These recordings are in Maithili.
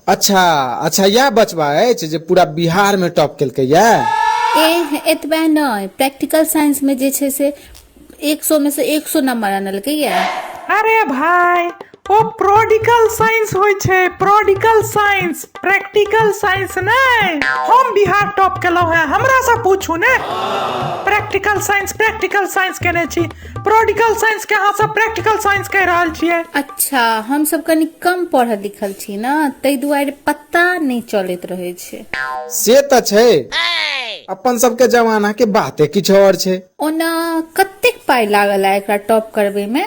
अच्छा अच्छा, इएह बचबा अछि जे पूरा बिहार में टॉप केलकै ये? ए एतबे नहि, प्रैक्टिकल साइंस में जे छै से 100 में से 100 नंबर अनलकै ये। अरे भाई, ओ प्रोडिकल साइंस होइ छै, प्रोडिकल साइंस, प्रैक्टिकल साइंस नहि। हम बिहार टॉप केलहुँ हेँ, हमरा से पूछू ने। प्रैक्टिकल साइंस, प्रैक्टिकल साइंस केने छी। प्रोडिकल साइंस के अहाँ सब प्रैक्टिकल साइंस कहि रहल छियै। अच्छा, हम सब कनि कम पढ़ल लिखल छी ने, ताहि दुआरे पता नहि चलैत रहै छै। से तऽ छै, अपन सबके जमाना के बाते किछु और छै। ओना कतेक पाइ लागल है एकरा टॉप करबै में?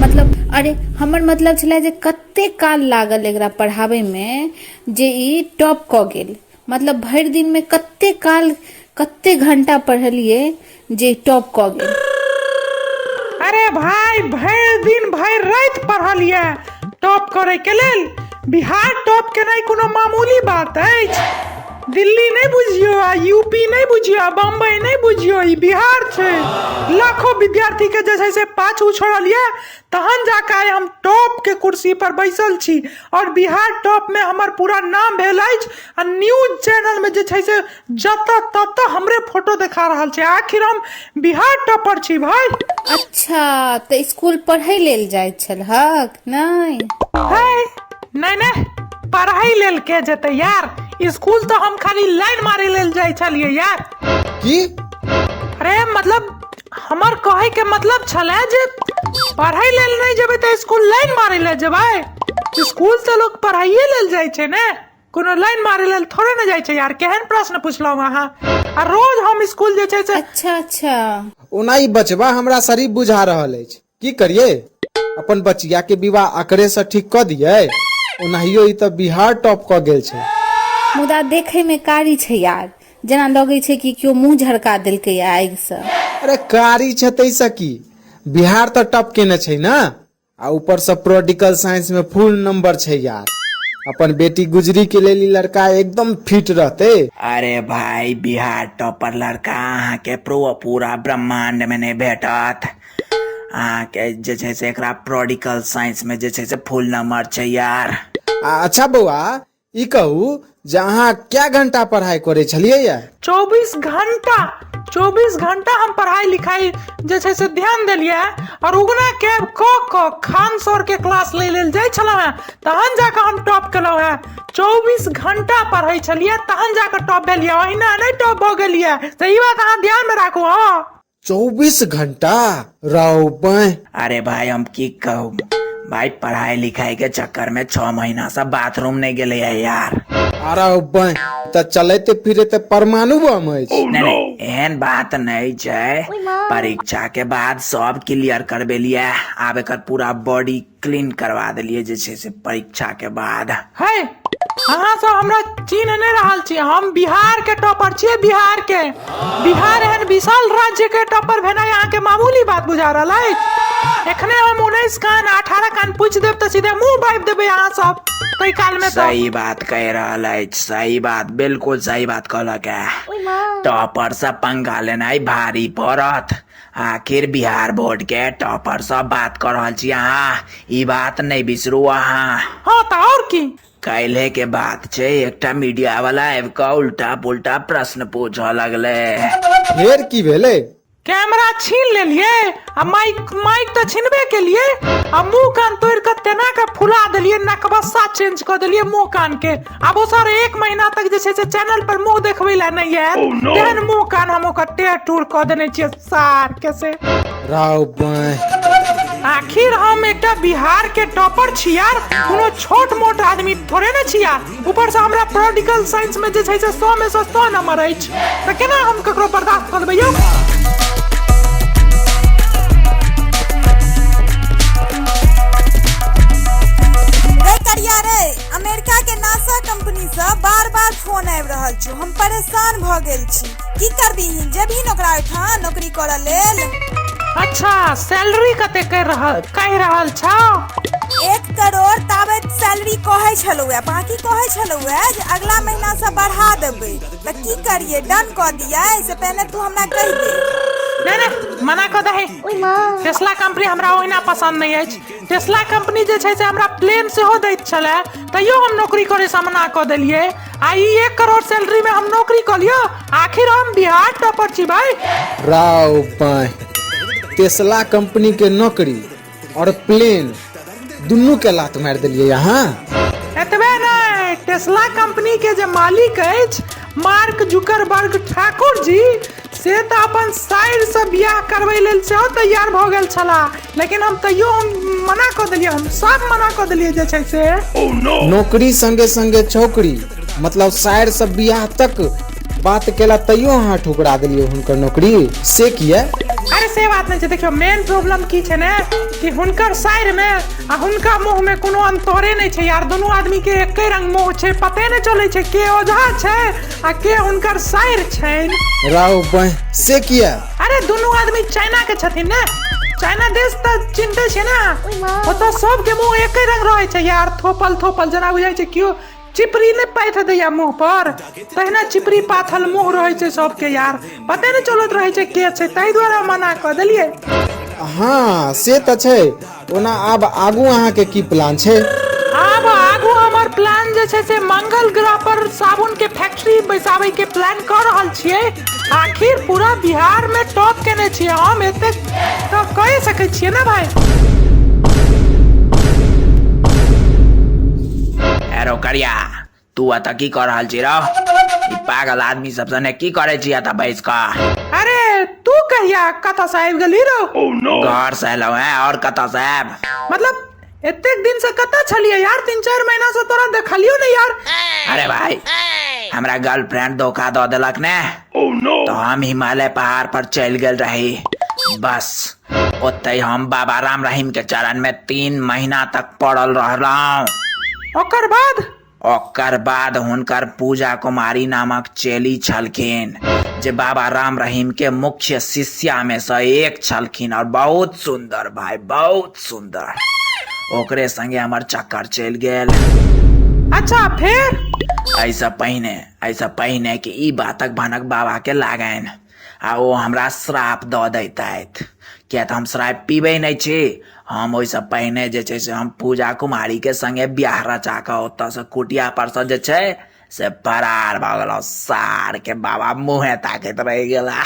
मतलब अरे हमर मतलब छलै जे कतेक काल लागल एकरा पढ़ाबै में जे ई टॉप कऽ गेल। मतलब भरि दिन में कतेक काल, कतेक घंटा पढ़लियै जे टॉप कऽ गेल। अरे भाई, भरि दिन भरि राति पढ़लियै टॉप करे के लेल। बिहार टॉप केनाइ कोनो मामूली बात अछि? दिल्ली नहि बुझियौ आ यूपी नहि बुझियौ आ बम्बई नहि बुझियौ, ई बिहार छै। लाखों विद्यार्थी के जे छै से पाछू छोड़लियै, तहन जाके आइ हम टॉप के कुर्सी पर बैसल छी और बिहार टॉप में हमर पूरा नाम भेल अछि आ न्यूज चैनल में जे छै से जतऽ ततऽ हमरे फोटो देखा रहल छै। आखिर हम बिहार टॉपर छी भाई। अच्छा, तऽ स्कूल पढ़ै लेल जाइत छलहक नहि? है नहि नहि, पढ़ाई लेल के जेतै यार स्कूल? तऽ हम खाली लाइन मारे लेल जाइ छलियै यार। की? अरे मतलब हमर कहै के मतलब छलै जे पढ़ाई लेल नहि जेबै तऽ स्कूल लाइन मारे लेल जेबै? स्कूल तऽ लोक पढ़ाइए लेल जाइ छै ने, कोनो लाइन मारे लेल थोड़े ने जाइ छै यार। केहन प्रश्न पुछलहुँ अहाँ? आ रोज हम स्कूल जे छै से। अच्छा अच्छा। ओना ई बचबा हमरा शरीफ बुझा रहल अछि। की करियै, अपन बचिया के विवाह अकरे से ठीक कऽ दियै? ओनाहियो ई तऽ बिहार टॉप कऽ गेल छै। मुदा देखै में कारी छै यार, जेना लगै छै कि केओ मुंह झरका देलकै आगि से। अरे कारी छै तैसँ की, बिहार तऽ टॉप केने छै ने। आ ऊपर से प्रोडिकल साइंस में फुल नंबर छै यार। अपन बेटी गुजरी के लेल ई लड़का एकदम फिट रहते। अरे भाई, बिहार टॉपर लड़का अहाँके पूरा ब्रह्मांड में नहि भेटत। अहाँके जे छै से एकरा प्रोडिकल साइंस में जे छै से फुल नंबर छै यार। आ अच्छा बौआ, ई कहू जे अहाँ कै घंटा पढ़ाई करै छलियै या? 24 घंटा, 24 घंटा हम पढ़ाई लिखाई जे छै से ध्यान देलियै और उगना कैब कऽ कऽ खान सर के क्लास लै लेल जाइ छलहुँ हेँ, तहन जाकऽ हम टॉप केलहुँ हेँ। 24 घंटा पढ़ै छलियै तहन जाकऽ टॉप भेलियै, ओहिना नहि टॉप भऽ गेलियै। तऽ ई बात अहाँ ध्यान मे राखू। हँ, 24 घंटा राव बाँहि। अरे भाई, हम की कहू भाई, पढ़ाई लिखाई के चक्कर में 6 महीना से बाथरूम नहीं गेले है यार। अरे बाँहि, तऽ चलैते फिरैते परमाणु बम अछि। नहीं नहीं, एहन बात नहीं छै। परीक्षा के बाद सब क्लियर करबेलियै, आब एकर पूरा बॉडी क्लीन करवा देलियै जे छै से परीक्षा के बाद। है, अहाँ सब हमरा चिन्ह नहि रहल छी। हम बिहार के टॉपर छियै, बिहार के। बिहार एहन विशाल राज्य के टॉपर भेनाइ अहाँके मामूली बात बुझा रहल अछि? एखने हम 19 कान 18 कान पूछि देब तऽ सीधे मुंह बाबि देबै अहाँ सब ताहि काल में। तऽ सही बात कहि रहल अछि, सही बात, बिल्कुल सही बात कहलक है। टॉपर से पंगा लेनाइ भारी पड़त। आखिर बिहार बोर्ड के टॉपर सब बात कर रहल छी अहाँ, ई बात नहीं बिसरू अहाँ। हाँ तऽ और की। काल्हे के बात छै, एकटा मीडिया वाला आबि कऽ उल्टा पुल्टा प्रश्न पूछऽ लगले। फेर की भेलै? कैमरा छीन लेलियै आ माइक, माइक तऽ छीनबे केलियै आ मुंह कान तोड़ि कऽ तेना कऽ फुला देलियै, नकबस्सा चेंज कऽ देलियै मुंह कान के। आब ओ सर 1 महीना तक जे छै से चैनल पर मुंह देखबै लए नहि आयत, तेहन मुंह कान हम ओकर टेढ़ टूर कऽ देने छियै सार के से। राव बाँहि। आखिर हम एकटा बिहार के टॉपर छी यार, कोनो छोट मोट आदमी थोड़े ने छी यार। ऊपर से हमरा पॉलिटिकल साइंस में जे छै से 100 में से 100 नंबर अछि, तऽ केना हम ककरो बर्दाश्त कऽ लेबै यौ? रे करिया रे, अमेरिका के नासा कंपनी से बार बार फोन आबि रहल छौ, हम परेशान भऽ गेल छी। की करबीही, जेबही ओकरा ओहिठाम नौकरी करऽ लेल? अच्छा, सैलरी कते कहि रहल छौ? 1 करोड़ ताबे सैलरी कहै छलौ है, बाकी कहै छलौ है जे अगला महीना से बढ़ा देबै। तऽ की करियै, डन कऽ दियै से पहिने तू हमरा कहि दे। नहि नहि, मना कऽ दही। टेस्ला कंपनी हमरा ओहिना पसन्द नहि अछि। टेस्ला कंपनी जे छै से हमरा प्लेन सेहो दैत छलै, तैयो हम नौकरी करैसँ मना कऽ देलियै, आ ई 1 करोड़ सैलरीमे हम नौकरी कऽ लियौ? आखिर हम बिहार टॉपर छी भाई। राव बाँहि, टेस्ला कंपनी के नौकरी और प्लेन दुनू के लात मारि देलियै अहाँ। एतबे नहि, टेस्ला कंपनी के जे मालिक अछि मार्क जुकरबर्ग ठाकुर जी, से तऽ अपन साइरसँ बियाह करबै लेल सेहो तैयार भऽ गेल छलाह, लेकिन हम तैयो हम मना कऽ देलियै, हम सब मना कऽ देलियै जे छै से। नौकरी संगे संगे छौकरी, मतलब साइर से बियाह तक बात केला, तैयो अहाँ ठुकरा देलियै हुनकर नौकरी, से किया? अरे से बात नहि छै। देखियौ, मेन प्रॉब्लम की छै ने कि हुनकर साइरमे आ हुनका मुँहमे कोनो अंतरे नहि छै यार। दुनू आदमीके एके रंग मुँह छै, पते नहि चलै छै के ओझा छै आ के हुनकर साइर छनि। राव बह, से किया? अरे दुनू आदमी चाइना के छथिन ने, चाइना देश तऽ चिन्हते छै ने, ओतऽ सबके मुँह एके रंग रहै छै यार, थोपल थोपल, जेना बुझाइ छै केओ चिपरी नहि पाथि दैया मुँह पर, तहिना चिपरी पाथल मुँह रहै छै सबके यार, पते नहि चलैत रहै छै के छै, ताहि दुआरे मना कऽ देलियै। हँ, से तऽ छै। ओना आब आगू अहाँके की प्लान छै? आब आगू हमर प्लान जे छै से मंगल ग्रह पर साबुन के फैक्ट्री बैसाबै के प्लान कऽ रहल छियै। आखिर पूरा बिहार में टॉप केने छियै हम, एतेक तऽ कए सकै छियै ने भाई। एरो करिया, तू एतऽ की कऽ रहल छी रौ? ई पागल आदमी सब सने की करै छी एतऽ बैस कऽ? अरे तू कहिया कतऽ से आबि गेली रौ? घर से एलहुँ हैं, और कतऽ से आयब? मतलब एतेक दिन से कतऽ छलियै यार? 3-4 महीना से तोरा देखलियो ने यार। अरे भाई, हमरा गर्लफ्रेंड धोखा दऽ देलक ने, तो हम हिमालय पहाड़ पर चलि गेल रही। बस ओतै हम बाबा राम रहीम के चरण में 3 महीना तक पड़ल रहलहुँ। ओकर बाद? ओकर बाद हुनकर पूजा कुमारी नामक चेली छलखिन, जे बाबा राम रहीम के मुख्य शिष्या में से एक छलखिन, और बहुत सुंदर भाई, बहुत सुंदर। ओकरे संगे हमर चक्कर चलि गेल। अच्छा, फेर? एहिसँ पहिने कि ई बातक भनक बाबा के लागनि आ ओ हमरा श्राप दऽ दैतथि, किया तऽ हम श्राप पीबै नहि छी, हम ओहिसँ पहिने जे छै से हम पूजा कुमारी के संगे बियाह रचा कऽ ओतऽसँ कुटिया परसँ जे छै से फरार भऽ गेलहुँ। सार के बाबा मुँहे ताकैत रहि गेला।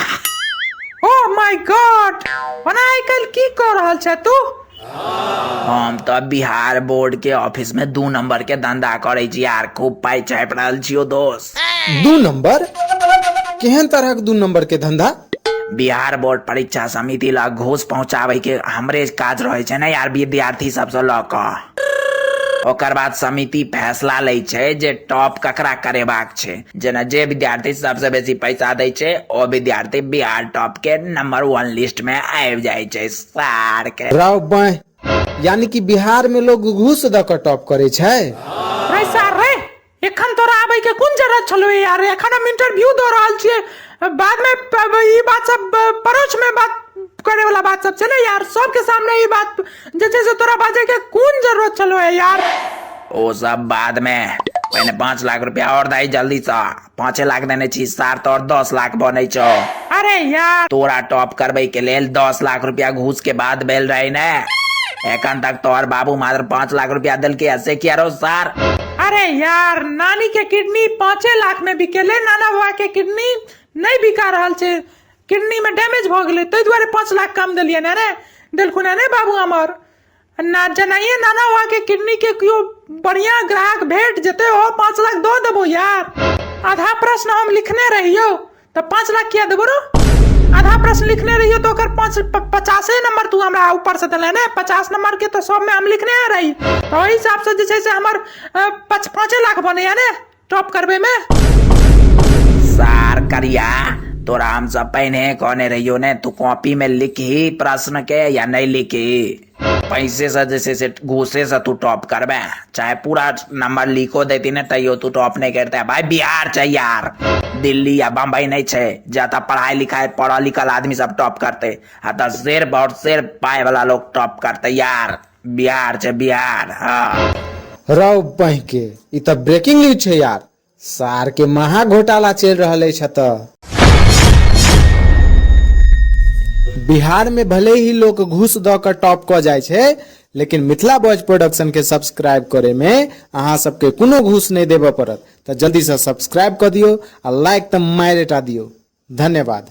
ओ my God, ओना आइ काल्हि की कऽ रहल छै तू? हम तऽ बिहार बोर्ड के ऑफिस में 2 नंबर के धंधा करै छी यार, खूब पाइ छापि रहल छियौ दोस्त। 2 नंबर? केहन तरहक 2 नंबर के धंधा? बिहार बोर्ड परीक्षा समिति लग घूस पहुंचाबै के हमरे काज रहै छै ने यार, विद्यार्थी सबसँ लऽ कऽ। ओकर बाद समिति फैसला लै छै जे टॉप ककरा करेबाक छै। जेना जे विद्यार्थी सबसँ बेसी पैसा दै छै ओ विद्यार्थी बिहार टॉप के नंबर 1 लिस्ट में आबि जाइ छै सार के। राव बाँहि, यानी कि बिहार में लोग घूस दऽ कऽ टॉप करै छै? रे सार रे, एखन तोरा आबै के कोन जरूरत छलौ यार? एखन हम इंटरव्यू दऽ रहल छियै, बाद में ई बात सब परोक्ष में बात करे वाला बात सब छै ने यार, सबके सामने ई बात जे छै से तोरा बाजै के कोन जरूरत छलौ यार? ओ सब बाद में, पहिने 5 लाख रुपया और दही जल्दी सँ। 5 लाख देने छी सार, तोर 10 लाख बनै छौ। अरे यार, तोरा टॉप करबै के लेल 10 लाख रुपया घूस के बाद भेल रहे ने, एखन तक तोहर बाबू मात्र 5 लाख रुपया देलकै, से किया रौ सार? अरे यार, नानी के किडनी 5 लाख में बिकेले, नाना बाबा के किडनी नहीं बिका रहल छै, किडनी में डैमेज भऽ गेलै, ताहि दुआरे 5 लाख कम देलियै ने रे, देलखुन ने बाबू हमर। ना जनाइए नाना बाबा के किडनी के केओ बढ़िया ग्राहक भेट जेतै, ओ 5 लाख दऽ देबो यार। आधा प्रश्न हम लिखने रहियौ तऽ 5 लाख किया देबो रो? आधा प्रश्न लिखने रहियौ तऽ ओकर 50 नंबर तू हमरा ऊपर से देले ने, 50 नंबर के तऽ सबमे हम लिखने रही, तऽ ओहि हिसाब से जे छै से हमर 5 लाख बनैया ने टॉप करबै में। सार करिया, तोरा हम सब पहिने कहने रहियो ने, तू कॉपी में लिखही प्रश्न के या नहीं लिखही, पैसे से जे छै से घूसे से तू टॉप करबे, चाहे पूरा नंबर लिखो देती ने तैयो तू टॉप नहीं करते भाई। बिहार छै यार, दिल्ली या बम्बई नहीं छै जतऽ पढ़ाई लिखाई पढ़ल लिखल आदमी सब टॉप करते, आ तऽ सिर्फ और सिर्फ पाई वाला लोग टॉप करते यार। बिहार छै बिहार। हाँ रौ बहिं के, ई तऽ ब्रेकिंग न्यूज छै यार, सार के महा घोटाला चलि रहल अछि एतऽ। बिहार में भले ही लोग घूस दऽ कऽ टॉप कऽ जाइ छै, लेकिन मिथिला बॉयज प्रोडक्शन के सब्सक्राइब करे में अहाँ सबके कोनो घूस नहि देबऽ पड़त। तऽ जल्दी से सब्सक्राइब कऽ दियौ आ लाइक तऽ मारिटा दियौ। धन्यवाद।